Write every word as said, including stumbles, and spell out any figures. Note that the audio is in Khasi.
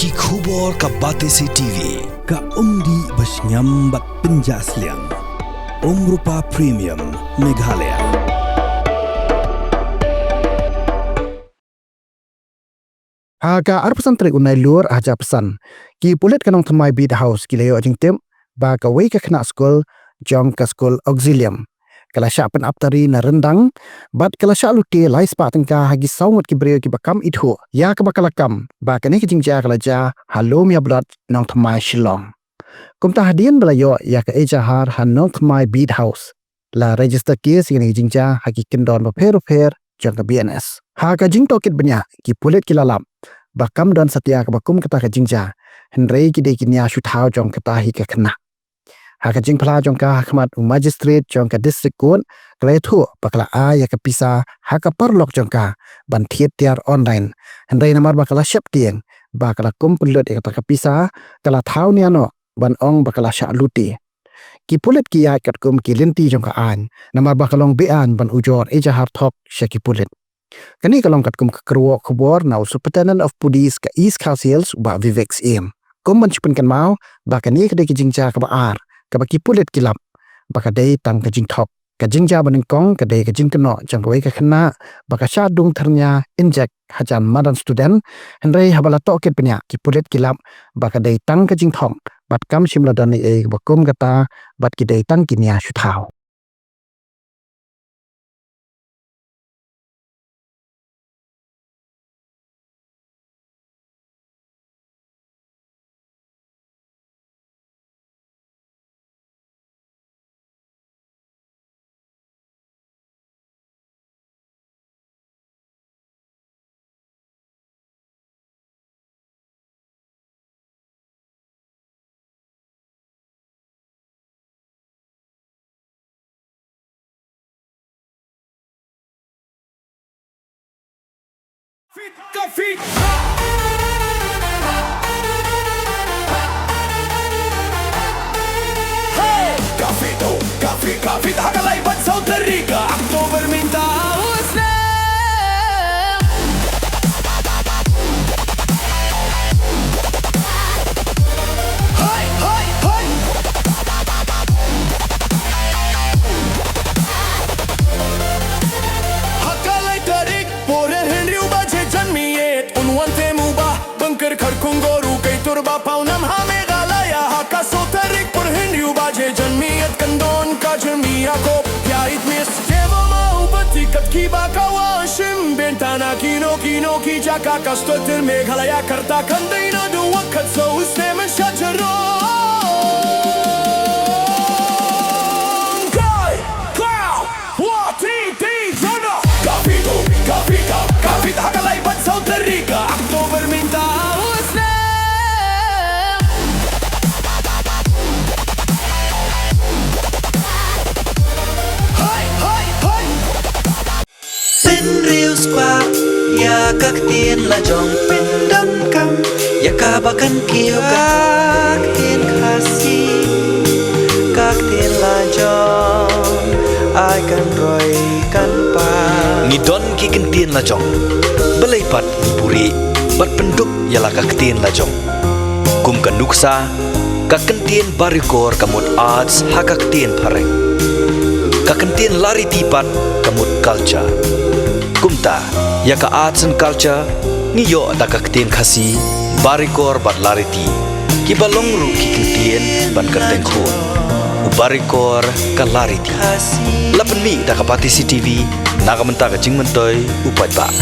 Ki khubor ka Batesi T V, ka umdih ba shngiam bad pynjah sliang. Umrupa Premium, Meghalaya. Ha ka arphew san tarik u Nailur hajar arphew san, ki pulit ka Nongthymmai Beat House ki la ïoh jingtip ba kawei ka khynnah skul jong ka skul Auxilium ka la shah pynap tari na ryndang bad ka la shah lute lai spah tyngka ha ki saw ngut ki briew kiba kam ithuh ïa kaba ka la kam, ba kane ka jingjia ka la jia ha Lum Ïablot, Nongthymmai, Shillong. Kumta hadien ba la ïoh ïa ka ejahar ha Nongthymmai Beat House, la register case ïa kane ka jingjia ha ki kyndon bapher bapher jong ka B N S. Ha ka jingtohkit bniah, ki pulit ki la lap ba kam don satia kaba kum kata ka jingjia, hynrei ki dei ki nia shu thaw jong kata hi ka khynnah. Ha ka jingphla jong ka ha khmat u magistrate jong ka District Court, ka la ïathuh ba ka la ai ïa ka pisa ha ka paralok jong ka ban thied tiar online, hynrei namar ba ka la sheptieng ba ka la kum pynlut ïa kata ka pisa, ka la thaw nia noh ban ong ba ka la shah lute. Ki pulit ki ïaid katkum ki lynti jong ka aiñ, namar ba ka long be-aiñ ban ujor ejahar thok sha ki pulit. Kane ka long katkum ka kyrwoh khubor na u Superintendent of Police ka East Khasi Hills, u Bah Vivek Syiem. Kum ban shu pynkynmaw ba kane ka dei ka jingjia kaba ar kaba ki pulit ki lap ba ka dei tang ka jingthok. Ka jingjia banyngkong ka dei ka jingkynnoh jong kawei ka khynnah ba ka shah dung thyrnia injek hajan madan student, hynrei haba la tohkit bniah, ki pulit ki lap ba ka dei tang ka jingthok bad kam shym la don ei ei ba kum kata, bad ki dei tang ki nia shu thaw. Ka Fit. Hey! Ka Fit, oh, ka Fit, ka Fit, ha ka lai bad saw tarik ka October mynta. Hai, hai, hai. Ha ka lai tarik por hynriew baje janmiet un wan te mu ba Bynker Kharkongor u kei tur ba paw nam ha Meghalaya. Ha ka saw tarik por hynriew baje janmiet kan don ka jingmih akop. Pia it mis. Te ba ma u bati kat ki ba ka wa shim bynta na kino kino ki jaka ka sdot Meghalaya, kata kan dei na du wa kat so u snem sha jerong. Kai, kau, wa, ti, ti, zona. Ka Fit, ka Fit, ka, ka Fit, ha ka lai bad saw tarik ka October mynta. U snem. Hai, hai, hai. Pynriew spah ïa ka ktien la jong, pyndonkam ïa kaba kan kiew ka ktien Khasi, ka ktien la jong, ai kan roi kan pang. Ngi don ki kyntien la jong, balei pat ngi buhrieh bad pyndup ïa la ka ktien la jong. Kum ka nuksa, ka kyntien barikor ka mut arts ha ka ktien phareng. Ka kyntien lariti pat ka mut culture. Kumta, ïa ka arts and culture, ngi ïoh da ka ktien Khasi, barikor bad lariti. Kiba long ruh ki kyntien ban kyrteng khun. U barikor ka lariti. La pynmih da ka Batesi T V, na ka bynta ka jingmyntoi u paidbah.